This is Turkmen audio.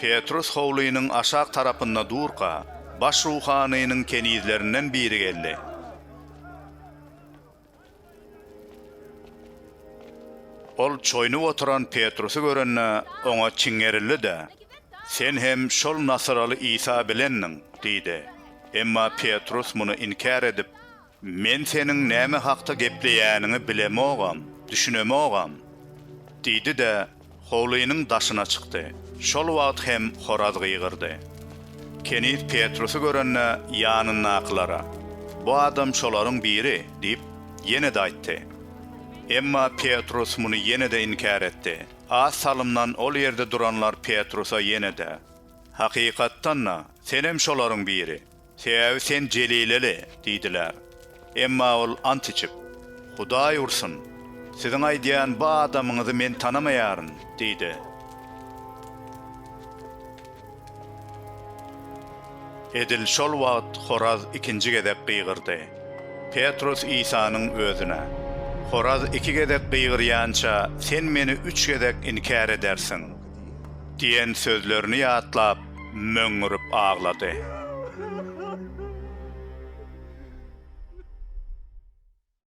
Petrus howlynyň aşak tarapynda durka, baş ruhanynyň kenizlerinden biri geldi. Ol çoýnup oturan Petrusy görende, oňa çiňerildi-de, Sen hem şol nasyraly Isa bilendiň! diýdi. Emma Petrus muny inkär edip, Men seniň näme hakda gepleýäniňi bilemogam, düşünemogam! Diýdi-de, howlynyň daşyna çykdy. Şol wagt hem horaz gygyrdy. Keniz Petrusy görende, ýanyndakylara, Bu adam şolaryň biri! diýip, ýene-de aýtdy. Emma Petrus muny ýene-de inkär etdi. Az salymdan ol ýerde duranlar Petrusa ýene-de, Hakykatdan-da, senem şolaryň biri! Sebäbi sen jelileli! diýdiler. Emma ol ant içip, Hudaý ursun! Siziň aýdýan bu adamyňyzy men tanamaýaryn! diýdi. Edil şol wagt horaz ikinji gezek gygyrdy. Petrus Isanyň özüne, Horaz iki gezek gygyrýança, sen meni üç gezek inkär edersiň! Diýen sözlerini ýatlap, möňňürip aglady.